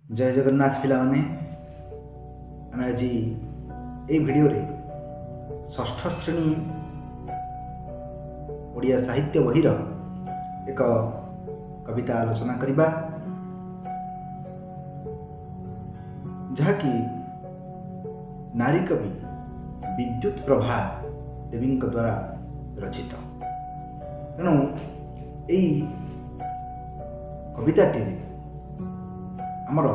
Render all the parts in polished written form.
ଜୟ ଜଗନ୍ନାଥ ପିଲାମାନେ। ଆମେ ଆଜି ଏଇ ଭିଡ଼ିଓରେ ଷଷ୍ଠ ଶ୍ରେଣୀ ଓଡ଼ିଆ ସାହିତ୍ୟ ବହିର ଏକ କବିତା ଆଲୋଚନା କରିବା, ଯାହାକି ନାରୀ କବି ବିଦ୍ୟୁତ ପ୍ରଭା ଦେବୀଙ୍କ ଦ୍ୱାରା ରଚିତ। ତେଣୁ ଏଇ କବିତାଟିରେ ଆମର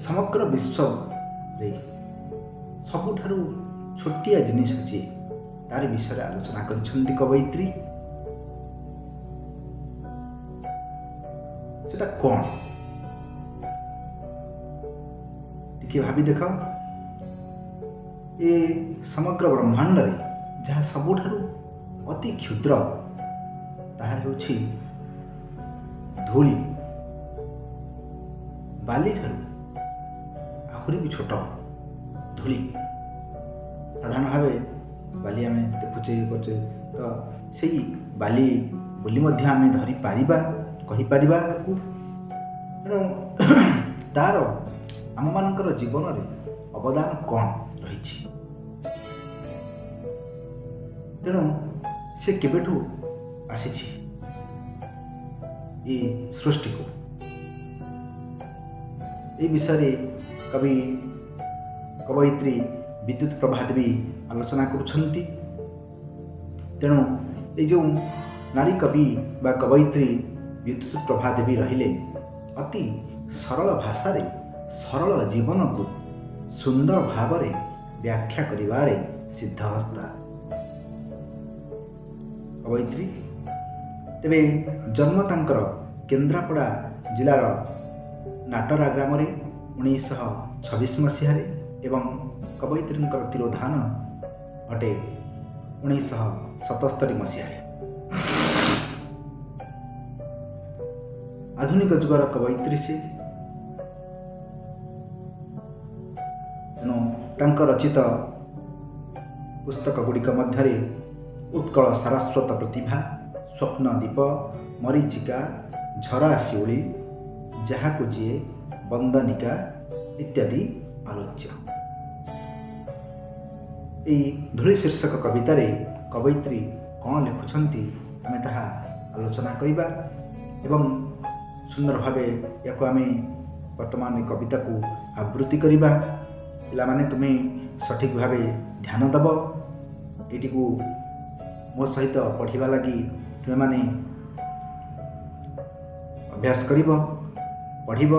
ସମଗ୍ର ବିଶ୍ୱରେ ସବୁଠାରୁ ଛୋଟିଆ ଜିନିଷ ଯିଏ, ତାରି ବିଷୟରେ ଆଲୋଚନା କରିଛନ୍ତି କବୟିତ୍ରୀ। ସେଟା କ'ଣ ଟିକେ ଭାବି ଦେଖ। ଏ ସମଗ୍ର ବ୍ରହ୍ମାଣ୍ଡରେ ଯାହା ସବୁଠାରୁ ଅତି କ୍ଷୁଦ୍ର, ତାହା ହେଉଛି ଧୂଳି। ବାଲିଠାରୁ ଆହୁରି ବି ଛୋଟ ଧୂଳି। ସାଧାରଣ ଭାବେ ବାଲି ଆମେ ଦେଖୁଛେ, ଇଏ କରୁଛେ, ତ ସେଇ ବାଲି ବୋଲି ମଧ୍ୟ ଆମେ ଧରିପାରିବା, କହିପାରିବା ତାକୁ। ତେଣୁ ତାର ଆମମାନଙ୍କର ଜୀବନରେ ଅବଦାନ କ'ଣ ରହିଛି? ତେଣୁ ସେ କେବେଠୁ ଆସିଛି ଏ ସୃଷ୍ଟିକୁ, ଏ ବିଷୟରେ କବି କବୟିତ୍ରୀ ବିଦ୍ୟୁତ ପ୍ରଭା ଦେବୀ ଆଲୋଚନା କରୁଛନ୍ତି। ତେଣୁ ଏଇ ଯେଉଁ ନାରୀ କବି ବା କବୟିତ୍ରୀ ବିଦ୍ୟୁତ ପ୍ରଭା ଦେବୀ ରହିଲେ, ଅତି ସରଳ ଭାଷାରେ ସରଳ ଜୀବନକୁ ସୁନ୍ଦର ଭାବରେ ବ୍ୟାଖ୍ୟା କରିବାରେ ସିଦ୍ଧହସ୍ତା କବୟିତ୍ରୀ। ତେବେ ଜନ୍ମ ତାଙ୍କର କେନ୍ଦ୍ରାପଡ଼ା ଜିଲ୍ଲାର ନାଟରା ଗ୍ରାମରେ 1926 ମସିହାରେ ଏବଂ କବୟିତ୍ରୀଙ୍କର ତିରୋଧାନ ଘଟେ 1977 ମସିହାରେ। ଆଧୁନିକ ଯୁଗର କବୟିତ୍ରୀ ସେ। ତେଣୁ ତାଙ୍କ ରଚିତ ପୁସ୍ତକ ଗୁଡ଼ିକ ମଧ୍ୟରେ ଉତ୍କଳ ସାରସ୍ୱତ ପ୍ରତିଭା, ସ୍ୱପ୍ନଦୀପ, ମରୀଚିକା, ଝରା ଶିଉଳି, ଯାହାକୁ ଯିଏ, ବନ୍ଦନିକା ଇତ୍ୟାଦି ଆଲୋଚ୍ୟ। ଏଇ ଧୂଳି ଶୀର୍ଷକ କବିତାରେ କବୟିତ୍ରୀ କ'ଣ ଲେଖୁଛନ୍ତି, ଆମେ ତାହା ଆଲୋଚନା କରିବା ଏବଂ ସୁନ୍ଦର ଭାବେ ୟାକୁ ଆମେ ବର୍ତ୍ତମାନ ଏ କବିତାକୁ ଆବୃତ୍ତି କରିବା। ପିଲାମାନେ, ତୁମେ ସଠିକ୍ ଭାବେ ଧ୍ୟାନ ଦେବ। ଏଇଟିକୁ ମୋ ସହିତ ପଢ଼ିବା ଲାଗି ତୁମେମାନେ ଅଭ୍ୟାସ କରିବ, ପଢ଼ିବ।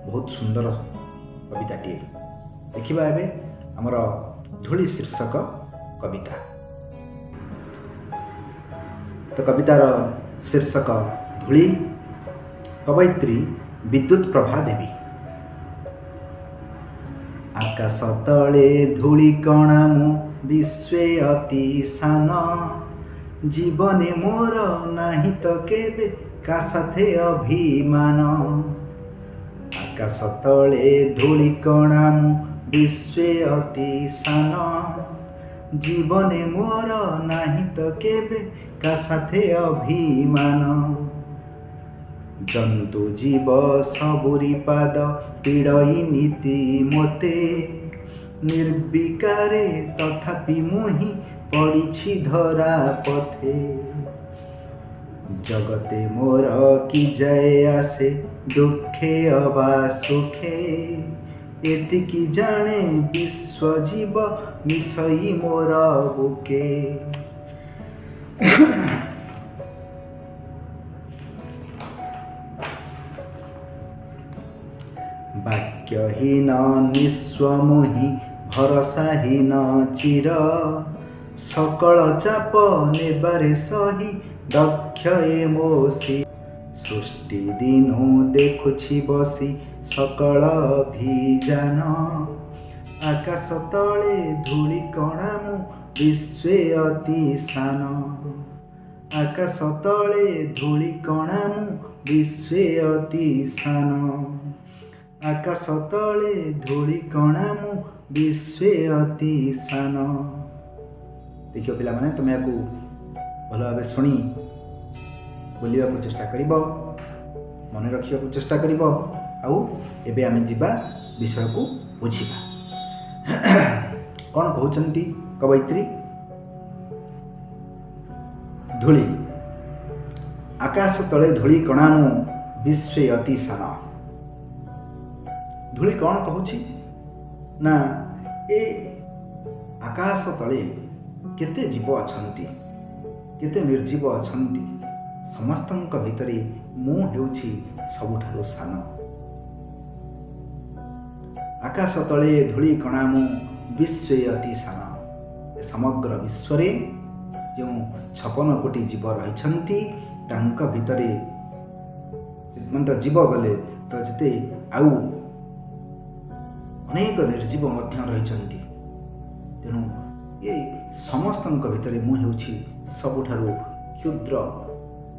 ବହୁତ ସୁନ୍ଦର କବିତାଟିଏ। ଦେଖିବା ଏବେ ଆମର ଧୂଳି ଶୀର୍ଷକ କବିତା। ତ କବିତାର ଶୀର୍ଷକ ଧୂଳି, କବୟିତ୍ରୀ ବିଦ୍ୟୁତ ପ୍ରଭା ଦେବୀ। ଆକାଶ ତଳେ ଧୂଳି କଣା ମୁଁ ବିଶ୍ୱେ ଅତି ସାନ, ଜୀବନେ ମୋର ନାହିଁ ତ କେବେ କା ସାଥେ ଅଭିମାନ। ଆକାଶ ତଳେ ଧୂଳି କଣା ମୁଁ ବିଶ୍ୱେ ଅତି ସାନ, ଜୀବନେ ମୋର ନାହିଁ ତ କେବେ କା ସାଥେ ଅଭିମାନ। ଜନ୍ତୁ ଜୀବ ସବୁରି ପାଦ ପିଡ଼ଇ ନୀତି ମୋତେ, ନିର୍ବିକାରେ ତଥାପି ମୁହିଁ ପଡ଼ିଛି ଧରା ପଥେ। ଜଗତେ ମୋର କି ଯାଏ ଆସେ ଦୁଃଖେ ଅବା ସୁଖେ, ଏତିକି ଜାଣେ ବିଶ୍ୱ ଜୀବ ମିଶଇ ମୋର ବୁକେ। ବାକ୍ୟହୀନ ନିସ୍ୱମୁହିଁ ଭରସାହୀନ ଚିର, ସକଳ ଚାପ ନେବାରେ ସହି ଦକ୍ଷ ଏ ମୋ ସୃଷ୍ଟି ଦିନୁ ଦେଖୁଛି ବସି ସକଳ ଅଭିଯାନ। ଆକାଶ ତଳେ ଧୂଳି କଣା ମୁଁ ବିଶ୍ୱେ ଅତି ସାନ, ଆକାଶ ତଳେ ଧୂଳି କଣା ମୁଁ ବିଶ୍ୱେ ଅତି ସାନ, ଆକାଶ ତଳେ ଧୂଳି କଣା ମୁଁ ବିଶ୍ୱେ ଅତି ସାନ। ଦେଖିବ ପିଲାମାନେ, ତୁମେ ୟାକୁ ଭଲ ଭାବେ ଶୁଣି ବୋଲିବାକୁ ଚେଷ୍ଟା କରିବ, ମନେ ରଖିବାକୁ ଚେଷ୍ଟା କରିବ। ଆଉ ଏବେ ଆମେ ଯିବା ବିଷୟକୁ ବୁଝିବା। କ'ଣ କହୁଛନ୍ତି କବୟିତ୍ରୀ? ଧୂଳି। ଆକାଶ ତଳେ ଧୂଳି କଣା ମୁଁ ବିଶ୍ୱେ ଅତି ସାନ। ଧୂଳି କ'ଣ କହୁଛି ନା, ଏ ଆକାଶ ତଳେ କେତେ ଜୀବ ଅଛନ୍ତି, କେତେ ନିର୍ଜୀବ ଅଛନ୍ତି, ସମସ୍ତଙ୍କ ଭିତରେ ମୁଁ ହେଉଛି ସବୁଠାରୁ ସାନ। ଆକାଶ ତଳେ ଧୂଳି କଣା ମୁଁ ବିଶ୍ୱେ ଅତି ସାନ। ଏ ସମଗ୍ର ବିଶ୍ୱରେ ଯେଉଁ 56 କୋଟି ଜୀବ ରହିଛନ୍ତି, ତାଙ୍କ ଭିତରେ ମାନେ ତ ଜୀବ ଗଲେ ତ ଯେତେ ଆଉ ଅନେକ ନିର୍ଜୀବ ମଧ୍ୟ ରହିଛନ୍ତି। ତେଣୁ ଏ ସମସ୍ତଙ୍କ ଭିତରେ ମୁଁ ହେଉଛି ସବୁଠାରୁ କ୍ଷୁଦ୍ର,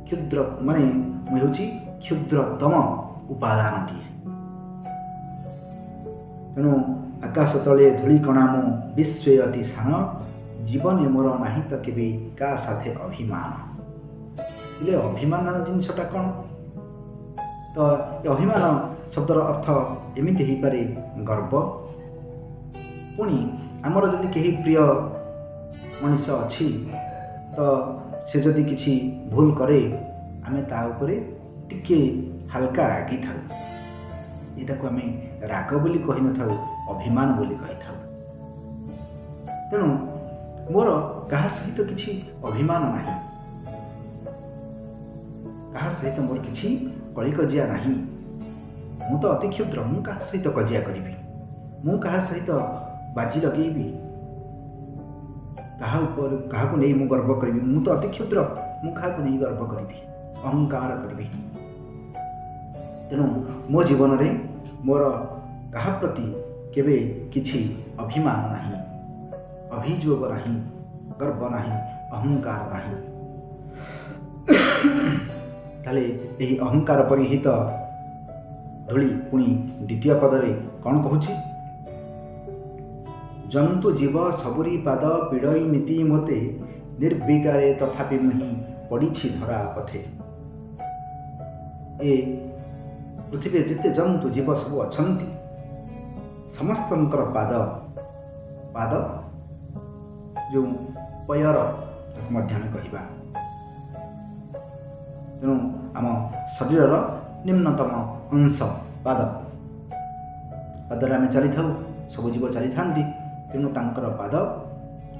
କ୍ଷୁଦ୍ର ମାନେ ମୁଁ ହେଉଛି କ୍ଷୁଦ୍ରତମ ଉପାଦାନଟିଏ। ତେଣୁ ଆକାଶ ତଳେ ଧୂଳିକଣା ମୁଁ ବିଶ୍ୱେ ଅତି ସାନ, ଜୀବନେ ମୋର ନାହିଁ ତ କେବେ କା ସାଥେ ଅଭିମାନ। ହେଲେ ଅଭିମାନ ଜିନିଷଟା କ'ଣ? ତ ଏ ଅଭିମାନ ଶବ୍ଦର ଅର୍ଥ ଏମିତି ହେଇପାରେ ଗର୍ବ। ପୁଣି ଆମର ଯଦି କେହି ପ୍ରିୟ ମଣିଷ ଅଛି, ତ ସେ ଯଦି କିଛି ଭୁଲ କରେ, ଆମେ ତା ଉପରେ ଟିକେ ହାଲକା ରାଗିଥାଉ। ଏଟାକୁ ଆମେ ରାଗ ବୋଲି କହିନଥାଉ, ଅଭିମାନ ବୋଲି କହିଥାଉ। ତେଣୁ ମୋର କାହା ସହିତ କିଛି ଅଭିମାନ ନାହିଁ, କାହା ସହିତ ମୋର କିଛି କଳିକଜିଆ ନାହିଁ। ମୁଁ ତ ଅତି କ୍ଷୁଦ୍ର, ମୁଁ କାହା ସହିତ କଜିଆ କରିବି, ମୁଁ କାହା ସହିତ ବାଜି ଲଗେଇବି, କାହା ଉପରେ କାହାକୁ ନେଇ ମୁଁ ଗର୍ବ କରିବି? ମୁଁ ତ ଅତି କ୍ଷୁଦ୍ର, ମୁଁ କାହାକୁ ନେଇ ଗର୍ବ କରିବି, ଅହଙ୍କାର କରିବି? ତେଣୁ ମୋ ଜୀବନରେ ମୋର କାହା ପ୍ରତି କେବେ କିଛି ଅଭିମାନ ନାହିଁ, ଅଭିଯୋଗ ନାହିଁ, ଗର୍ବ ନାହିଁ, ଅହଙ୍କାର ନାହିଁ। ତାହେଲେ ଏହି ଅହଙ୍କାର ପରିହିତ ଧୂଳି ପୁଣି ଦ୍ୱିତୀୟ ପଦରେ କ'ଣ କହୁଛି? ଜନ୍ତୁ ଜୀବ ସବୁରି ପାଦ ପୀଡ଼ଇ ନୀତି ମୋତେ, ନିର୍ବିକାରେ ତଥାପି ମୁହିଁ ପଡ଼ିଛି ଧରା ପଥେ। ଏ ପୃଥିବୀରେ ଯେତେ ଜନ୍ତୁ ଜୀବ ସବୁ ଅଛନ୍ତି, ସମସ୍ତଙ୍କର ପାଦ, ପାଦ ଯେଉଁ ପୟର ତାକୁ ମଧ୍ୟ ଆମେ କହିବା। ତେଣୁ ଆମ ଶରୀରର ନିମ୍ନତମ ଅଂଶ ପାଦ, ପାଦରେ ଆମେ ଚାଲିଥାଉ, ସବୁ ଜୀବ ଚାଲିଥାନ୍ତି। ତେଣୁ ତାଙ୍କର ପାଦ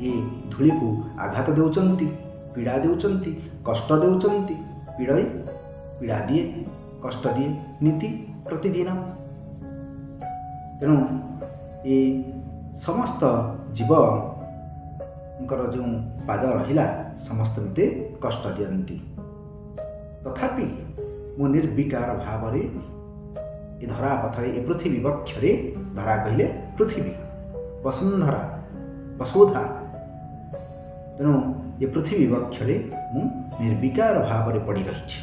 ଏ ଧୂଳିକୁ ଆଘାତ ଦେଉଛନ୍ତି, ପୀଡ଼ା ଦେଉଛନ୍ତି, କଷ୍ଟ ଦେଉଛନ୍ତି। ପୀଡ଼ଇ ପୀଡ଼ା ଦିଏ, କଷ୍ଟ ଦିଏ, ନୀତି ପ୍ରତିଦିନ। ତେଣୁ ଏ ସମସ୍ତ ଜୀବଙ୍କର ଯେଉଁ ପାଦ ରହିଲା, ସମସ୍ତେ ମୋତେ କଷ୍ଟ ଦିଅନ୍ତି, ତଥାପି ମୁଁ ନିର୍ବିକାର ଭାବରେ ଏ ଧରା ପଥରେ, ଏ ପୃଥିବୀ ବକ୍ଷରେ, ଧରା କହିଲେ ପୃଥିବୀ, ବସୁନ୍ଧରା, ବସୁଧା, ତେଣୁ ଏ ପୃଥିବୀ ବକ୍ଷରେ ମୁଁ ନିର୍ବିକାର ଭାବରେ ପଡ଼ି ରହିଛି।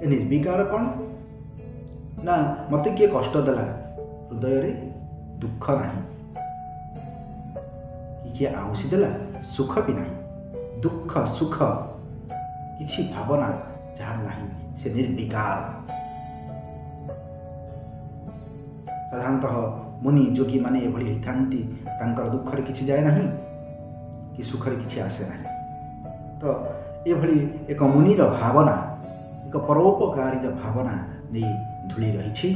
ଏ ନିର୍ବିକାର କ'ଣ ନା, ମୋତେ କିଏ କଷ୍ଟ ଦେଲା, ହୃଦୟରେ ଦୁଃଖ ନାହିଁ, କି କିଏ ଆଉଁସି ଦେଲା, ସୁଖ ବି ନାହିଁ। ଦୁଃଖ ସୁଖ କିଛି ଭାବନା ଯାହାର ନାହିଁ, ସେ ନିର୍ବିକାର। ସାଧାରଣତଃ ମୁନି ଯୋଗୀମାନେ ଏଭଳି ହେଇଥାନ୍ତି, ତାଙ୍କର ଦୁଃଖରେ କିଛି ଯାଏ ନାହିଁ କି ସୁଖରେ କିଛି ଆସେ ନାହିଁ। ତ ଏଭଳି ଏକ ମୁନିର ଭାବନା, ଏକ ପରୋପକାରୀର ଭାବନା ନେଇ ଧୂଳି ରହିଛି।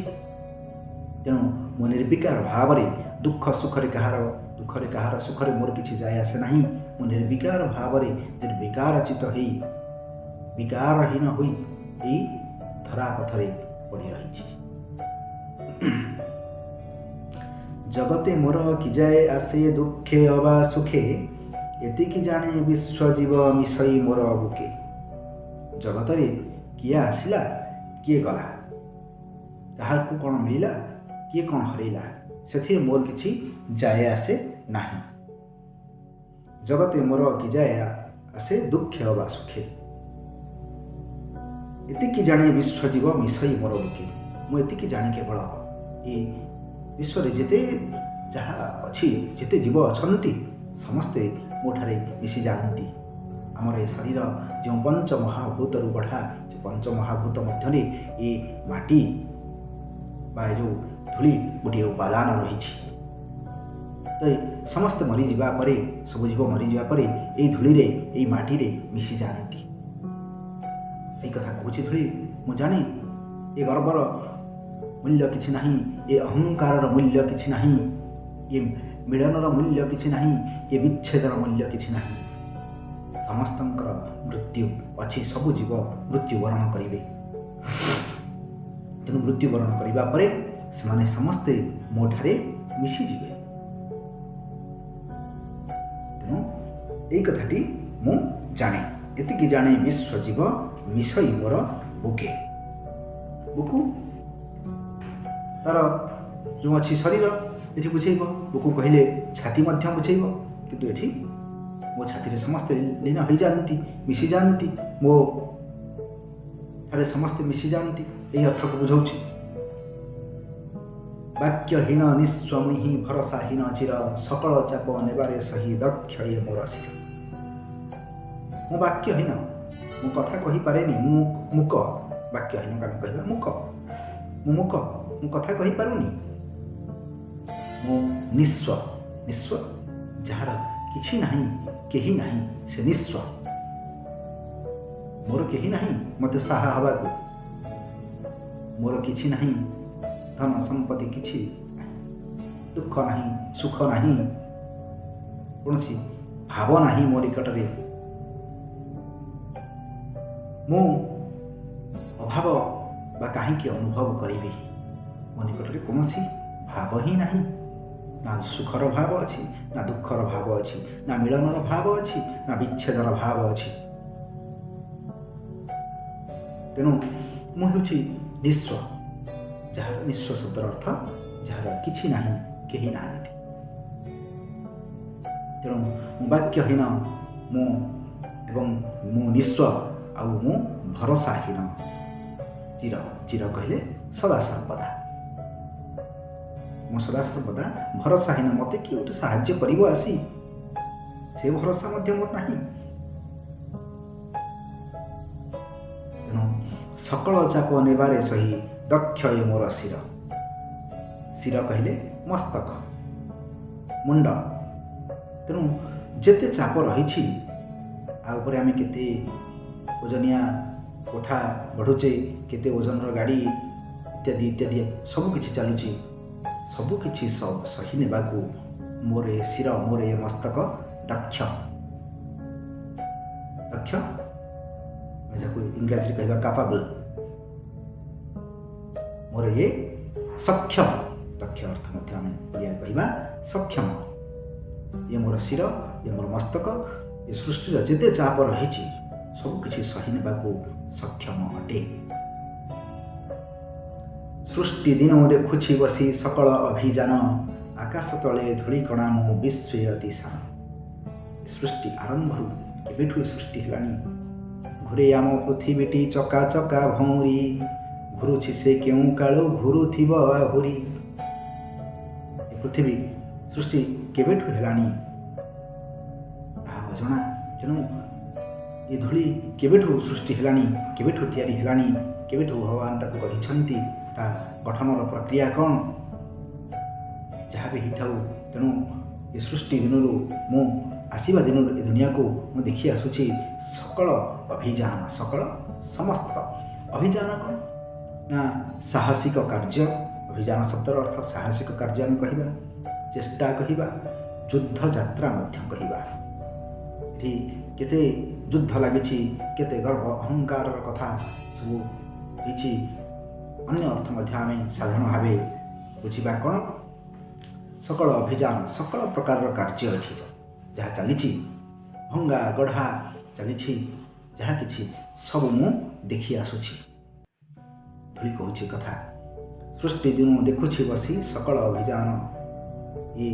ତେଣୁ ମୁଁ ନିର୍ବିକାର ଭାବରେ ଦୁଃଖ ସୁଖରେ କାହାର ଦୁଃଖରେ କାହାର ସୁଖରେ ମୋର କିଛି ଯାଏ ଆସେ ନାହିଁ। ମୁଁ ନିର୍ବିକାର ଭାବରେ ନିର୍ବିକାର ଚିତ୍ତ ହେଇ, ବିକାରହୀନ ହୋଇ ଏଇ ଧରାପଥରେ ପଡ଼ି ରହିଛି। ଜଗତେ ମୋର କି ଯାଏ ଆସେ ଦୁଃଖେ ଅବା ସୁଖେ, ଏତିକି ଜାଣେ ବିଶ୍ୱଜୀବ ମିଶଇ ମୋର ବୁକେ। ଜଗତରେ କିଏ ଆସିଲା, କିଏ ଗଲା, କାହାକୁ କ'ଣ ମିଳିଲା, କିଏ କ'ଣ ହରେଇଲା, ସେଥିରେ ମୋର କିଛି ଯାଏ ଆସେ ନାହିଁ। ଜଗତେ ମୋର କି ଯାଏ ଆସେ ଦୁଃଖେ ଅବା ସୁଖେ, ଏତିକି ଜାଣେ ବିଶ୍ୱଜୀବ ମିଶଇ ମୋର ବୁକେ। ମୁଁ ଏତିକି ଜାଣେ କେବଳ ଏ ବିଶ୍ୱରେ ଯେତେ ଯାହା ଅଛି, ଯେତେ ଜୀବ ଅଛନ୍ତି, ସମସ୍ତେ ମୋ ଠାରେ ମିଶିଯାଆନ୍ତି। ଆମର ଏ ଶରୀର ଯେଉଁ ପଞ୍ଚମହାଭୂତରୁ ଗଢ଼ା, ସେ ପଞ୍ଚମହାଭୂତ ମଧ୍ୟରେ ଏ ମାଟି ବା ଏ ଯେଉଁ ଧୂଳି ଗୋଟିଏ ଉପାଦାନ ରହିଛି। ତ ସମସ୍ତେ ମରିଯିବା ପରେ, ସବୁ ଜୀବ ମରିଯିବା ପରେ ଏଇ ଧୂଳିରେ, ଏଇ ମାଟିରେ ମିଶିଯାଆନ୍ତି। ସେଇ କଥା କହୁଛି ଧୂଳି, ମୁଁ ଜାଣେ ଏ ଗର୍ବର ମୂଲ୍ୟ କିଛି ନାହିଁ, ଏ ଅହଙ୍କାରର ମୂଲ୍ୟ କିଛି ନାହିଁ, ଏ ମିଳନର ମୂଲ୍ୟ କିଛି ନାହିଁ, ଏ ବିଚ୍ଛେଦର ମୂଲ୍ୟ କିଛି ନାହିଁ। ସମସ୍ତଙ୍କର ମୃତ୍ୟୁ ଅଛି, ସବୁ ଜୀବ ମୃତ୍ୟୁବରଣ କରିବେ। ତେଣୁ ମୃତ୍ୟୁବରଣ କରିବା ପରେ ସେମାନେ ସମସ୍ତେ ମୋ ଠାରେ ମିଶିଯିବେ। ତେଣୁ ଏଇ କଥାଟି ମୁଁ ଜାଣେ, ଏତିକି ଜାଣେ ବିଶ୍ୱ ଜୀବ ମିଶଇ ମୋର ବୁକେ। ବୁକୁ ତାର ଯେଉଁ ଅଛି ଶରୀର, ଏଠି ବୁଝେଇବ। ବୁକୁ କହିଲେ ଛାତି ମଧ୍ୟ ବୁଝେଇବ, କିନ୍ତୁ ଏଠି ମୋ ଛାତିରେ ସମସ୍ତେ ଲୀନ ହୋଇଯାଆନ୍ତି, ମିଶିଯାଆନ୍ତି, ମୋ ଠାରେ ସମସ୍ତେ ମିଶିଯାଆନ୍ତି, ଏହି ଅର୍ଥକୁ ବୁଝାଉଛି। ବାକ୍ୟହୀନ ନିଃସ୍ୱମୁହିଁ ଭରସାହୀନ ଚିର, ସକଳ ଚାପ ନେବାରେ ସହି ଦକ୍ଷ ଏ ମୋର ଶିର। ମୁଁ ବାକ୍ୟହୀନ, ମୁଁ କଥା କହିପାରେନି, ମୁଁ ମୂକ। ବାକ୍ୟହୀନକୁ ଆମେ କହିବା ମୂକ। ମୁଁ ମୂକ, ମୁଁ କଥା କହିପାରୁନି। ମୁଁ ନିଃସ୍ୱ, ନିଃସ୍ୱ ଯାହାର କିଛି ନାହିଁ, କେହି ନାହିଁ, ସେ ନିଃସ୍ୱ। ମୋର କେହି ନାହିଁ ମୋତେ ସାହା ହେବାକୁ, ମୋର କିଛି ନାହିଁ, ଧନ ସମ୍ପତ୍ତି କିଛି ନାହିଁ, ଦୁଃଖ ନାହିଁ, ସୁଖ ନାହିଁ, କୌଣସି ଭାବ ନାହିଁ ମୋ ନିକଟରେ। ମୁଁ ଅଭାବ ବା କାହିଁକି ଅନୁଭବ କରିବି? ମୋ ନିକଟରେ କୌଣସି ଭାବ ହିଁ ନାହିଁ। ନା ସୁଖର ଭାବ ଅଛି, ନା ଦୁଃଖର ଭାବ ଅଛି, ନା ମିଳନର ଭାବ ଅଛି, ନା ବିଚ୍ଛେଦର ଭାବ ଅଛି। ତେଣୁ ମୁଁ ହେଉଛି ନିଃସ୍ୱ, ଯାହାର ନିଃସ୍ୱ ଶବ୍ଦର ଅର୍ଥ ଯାହାର କିଛି ନାହିଁ, କେହି ନାହାନ୍ତି। ତେଣୁ ମୁଁ ବାକ୍ୟହୀନ, ମୁଁ ଏବଂ ମୁଁ ନିଃସ୍ୱ, ଆଉ ମୁଁ ଭରସାହୀନ। ଚିର, ଚିର କହିଲେ ସଦା ସର୍ବଦା। ମୁଁ ସଦା ସର୍ବଦା ଭରସାହୀନ। ମୋତେ କିଏ ଗୋଟେ ସାହାଯ୍ୟ କରିବ ଆସି, ସେ ଭରସା ମଧ୍ୟ ମୋର ନାହିଁ। ତେଣୁ ସକଳ ଚାପ ନେବାରେ ସହି ଦକ୍ଷ ଏ ମୋର ଶିର। ଶିର କହିଲେ ମସ୍ତକ, ମୁଣ୍ଡ। ତେଣୁ ଯେତେ ଚାପ ରହିଛି, ଆ ଉପରେ ଆମେ କେତେ ଓଜନିଆ କୋଠା ଗଢ଼ୁଛେ, କେତେ ଓଜନର ଗାଡ଼ି ଇତ୍ୟାଦି ଇତ୍ୟାଦି ସବୁକିଛି ଚାଲୁଛି, ସବୁକିଛି ସହି ନେବାକୁ ମୋର ଏ ଶିର, ମୋର ଏ ମସ୍ତକ ଦକ୍ଷ। ଦକ୍ଷ ଯାହାକୁ ଇଂରାଜୀରେ କହିବା କାପାବଲ୍। ମୋର ଇଏ ସକ୍ଷମ। ଦକ୍ଷ ଅର୍ଥ ମଧ୍ୟ ଆମେ ଓଡ଼ିଆରେ କହିବା ସକ୍ଷମ। ଇଏ ମୋର ଶିର, ଇଏ ମୋର ମସ୍ତକ, ଏ ସୃଷ୍ଟିର ଯେତେ ଚାପ ରହିଛି ସବୁକିଛି ସହି ନେବାକୁ ସକ୍ଷମ ଅଟେ। ସୃଷ୍ଟି ଦିନ ଦେଖୁଛି ବସି ସକଳ ଅଭିଯାନ, ଆକାଶ ତଳେ ଧୂଳିକଣା ମୁଁ ବିଶ୍ୱେ ଅତି ସାନ। ସୃଷ୍ଟି ଆରମ୍ଭରୁ କେବେଠୁ ଏ ସୃଷ୍ଟି ହେଲାଣି। ଘୁରେ ଆମ ପୃଥିବୀଟି ଚକା ଚକା ଭଉଁରୀ, ଘୁରୁଛି ସେ କେଉଁ କାଳୁ ଘୁରୁଥିବ ଆହୁରି। ଏ ପୃଥିବୀ ସୃଷ୍ଟି କେବେଠୁ ହେଲାଣି ତାହା ଅଜଣା। ତେଣୁ ଏ ଧୂଳି କେବେଠୁ ସୃଷ୍ଟି ହେଲାଣି, କେବେଠୁ ତିଆରି ହେଲାଣି, କେବେଠୁ ଭଗବାନ ତାକୁ ଗଢ଼ିଛନ୍ତି, ତା ଗଠନର ପ୍ରକ୍ରିୟା କ'ଣ, ଯାହା ବି ହେଇଥାଉ। ତେଣୁ ଏ ସୃଷ୍ଟି ଦିନରୁ, ମୁଁ ଆସିବା ଦିନରୁ ଏ ଦୁନିଆକୁ ମୁଁ ଦେଖି ଆସୁଛି ସକଳ ଅଭିଯାନ। ସକଳ ସମସ୍ତ। ଅଭିଯାନ କ'ଣ ନା ସାହସିକ କାର୍ଯ୍ୟ। ଅଭିଯାନ ଶବ୍ଦର ଅର୍ଥ ସାହସିକ କାର୍ଯ୍ୟ ଆମେ କହିବା, ଚେଷ୍ଟା କହିବା, ଯୁଦ୍ଧ ଯାତ୍ରା ମଧ୍ୟ କହିବା। ଏଠି କେତେ ଯୁଦ୍ଧ ଲାଗିଛି, କେତେ ଗର୍ବ ଅହଙ୍କାରର କଥା ସବୁ ହେଇଛି। ଅନ୍ୟ ଅର୍ଥ ମଧ୍ୟ ଆମେ ସାଧାରଣ ଭାବେ ବୁଝିବା କ'ଣ? ସକଳ ଅଭିଯାନ, ସକଳ ପ୍ରକାରର କାର୍ଯ୍ୟ ଏଠି ଯାହା ଚାଲିଛି, ଭଙ୍ଗା ଗଢ଼ା ଚାଲିଛି, ଯାହା କିଛି ସବୁ ମୁଁ ଦେଖି ଆସୁଛି। ଧୂଳି କହୁଛି କଥା, ସୃଷ୍ଟି ଦିନୁ ଦେଖୁଛି ବସି ସକଳ ଅଭିଯାନ। ଏ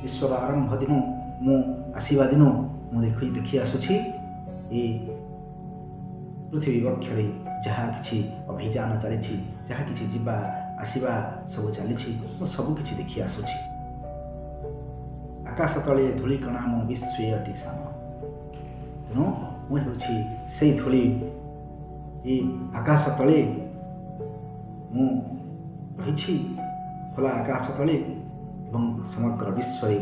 ବିଶ୍ୱର ଆରମ୍ଭ ଦିନୁ, ମୁଁ ଆସିବା ଦିନୁ ମୁଁ ଦେଖି ଆସୁଛି ଏ ପୃଥିବୀ ବକ୍ଷରେ ଯାହା କିଛି ଅଭିଯାନ ଚାଲିଛି, ଯାହା କିଛି ଯିବା ଆସିବା ସବୁ ଚାଲିଛି, ମୁଁ ସବୁ କିଛି ଦେଖି ଆସୁଛି। ଆକାଶ ତଳେ ଧୂଳିକଣା ମୁଁ ବିଶ୍ୱେ ଅତି ସାନ। ତେଣୁ ମୁଁ ହେଉଛି ସେଇ ଧୂଳି। ଏ ଆକାଶ ତଳେ ମୁଁ ରହିଛି ଖୋଲା ଆକାଶ ତଳେ ଏବଂ ସମଗ୍ର ବିଶ୍ୱରେ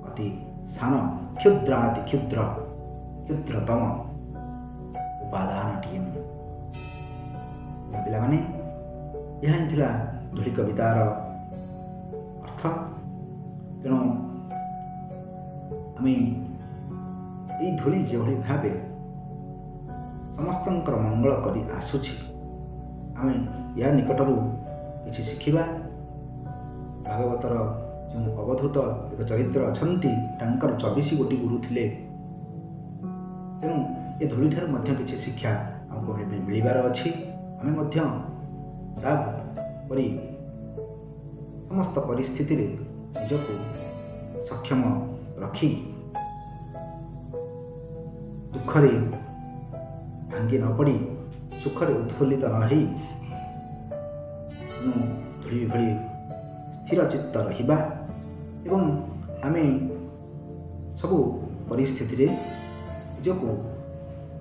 ଅତି ସାନ, କ୍ଷୁଦ୍ରାତି କ୍ଷୁଦ୍ର, କ୍ଷୁଦ୍ରତମ ଉପାଦାନଟିଏ ମୁଁ। ପିଲାମାନେ, ଏହା ହିଁ ଥିଲା ଧୂଳି କବିତାର ଅର୍ଥ। ତେଣୁ ଆମେ ଏଇ ଧୂଳି ଯେଭଳି ଭାବେ ସମସ୍ତଙ୍କର ମଙ୍ଗଳ କରି ଆସୁଛି, ଆମେ ୟା ନିକଟରୁ କିଛି ଶିଖିବା। ଭାଗବତର ଯେଉଁ ଅବଧୂତ ଏକ ଚରିତ୍ର ଅଛନ୍ତି, ତାଙ୍କର 24 ଗୋଟି ଗୁରୁ ଥିଲେ। ତେଣୁ ଏ ଧୂଳିଠାରୁ ମଧ୍ୟ କିଛି ଶିକ୍ଷା ଆମକୁ ମିଳିବାର ଅଛି। ଆମେ ମଧ୍ୟ ତା ପରି ସମସ୍ତ ପରିସ୍ଥିତିରେ ନିଜକୁ ସକ୍ଷମ ରଖି, ଦୁଃଖରେ ଭାଙ୍ଗି ନ ପଡ଼ି, ସୁଖରେ ଉତ୍ଫୁଲ୍ଲିତ ନ ହେଇ, ତେଣୁ ଧୂଳି ଭଳି ସ୍ଥିର ଚିତ୍ତ ରହିବା ଏବଂ ଆମେ ସବୁ ପରିସ୍ଥିତିରେ ନିଜକୁ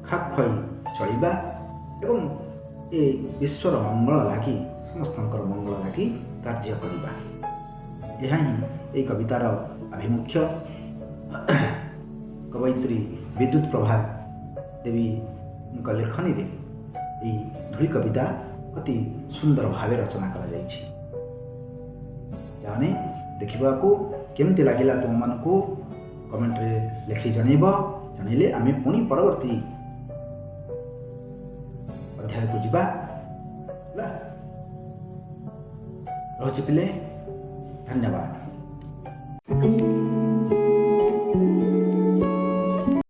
ଖାପ ଖୁଆଇ ଚଳିବା ଏବଂ ଏ ବିଶ୍ୱର ମଙ୍ଗଳ ଲାଗି, ସମସ୍ତଙ୍କର ମଙ୍ଗଳ ଲାଗି କାର୍ଯ୍ୟ କରିବା। ଏହା ହିଁ ଏହି କବିତାର ଆଭିମୁଖ୍ୟ। କବୟିତ୍ରୀ ବିଦ୍ୟୁତ ପ୍ରଭା ଦେବୀଙ୍କ ଲେଖନୀରେ ଏହି ଧୂଳି କବିତା ଅତି ସୁନ୍ଦର ଭାବେ ରଚନା କରାଯାଇଛି। ପିଲାମାନେ, ଦେଖିବାକୁ କେମିତି ଲାଗିଲା ତୁମମାନଙ୍କୁ କମେଣ୍ଟରେ ଲେଖି ଜଣାଇବ। ଜଣାଇଲେ ଆମେ ପୁଣି ପରବର୍ତ୍ତୀ ଅଧ୍ୟାୟକୁ ଯିବା। ହେଲା, ରହୁଛି ପିଲେ, ଧନ୍ୟବାଦ।